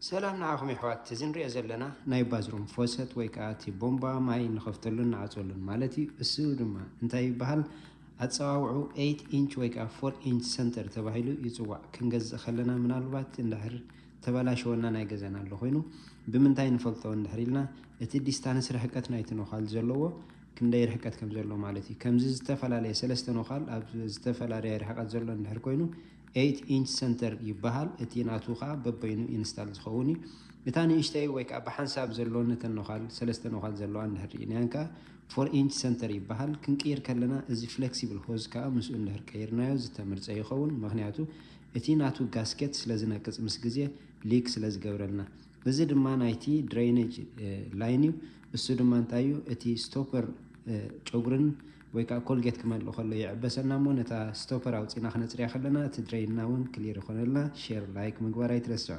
ሰላም ንዓኹም የሕዋት። እዚ ንሪኦ ዘለና ናይ ባዝሩም ፎሰት ወይ ከዓ እቲ ቦምባ ማይ ንኸፍተሉን ንዓፅወሉን ማለት እዩ። እሱ ድማ እንታይ ይበሃል? ኣፀዋውዑ ኤይት ኢንች ወይ ከዓ ፎር ኢንች ሰንተር ተባሂሉ ይፅዋዕ። ክንገዝእ ከለና ምናልባት እንድሕር ተበላሸወና ናይ ገዛና ኣሎ ኮይኑ ብምንታይ ንፈልጦ እንድሕር ኢልና እቲ ዲስታንስ ርሕቀት ናይቲ ነዃል ዘለዎ ክንደይ ርሕቀት ከም ዘሎ ማለት እዩ። ከምዚ ዝተፈላለየ ሰለስተ ነዃል ኣብ ዝተፈላለየ ርሕቀት ዘሎ እንድሕር ኮይኑ ኤይት ኢንች ሰንተር ይበሃል። እቲ ናቱ ከዓ በበይኑ ኢንስታል ዝኸውን እዩ። እታ ንእሽተይ ወይ ከዓ ብሓንሳብ ዘሎ ነተን ነዃል ሰለስተ ነዃል ዘለዋ እንድሕር ርኢናያን ከዓ ፎር ኢንች ሰንተር ይበሃል። ክንቅይር ከለና እዚ ፍሌክሲብል ሆዝ ከዓ ምስኡ እንድሕር ቀይርናዮ ዝተመርፀ ይኸውን። ምክንያቱ እቲ ናቱ ጋስኬት ስለ ዝነቅፅ ምስ ግዜ ሊክ ስለ ዝገብረልና። እዚ ድማ ናይቲ ድሬይነጅ ላይን እዩ። እሱ ድማ እንታይ እዩ? እቲ ስቶፐር ጨጉርን ወይ ከዓ ኮልጌት ክመልእ ከሎ ይዕበሰና እሞ ነታ ስቶፐር ኣውፂና ክነፅርያ ከለና እቲ ድሬይንና እውን ክሊር ይኾነልና። ሼር ላይክ ምግባር ኣይትረስዑ።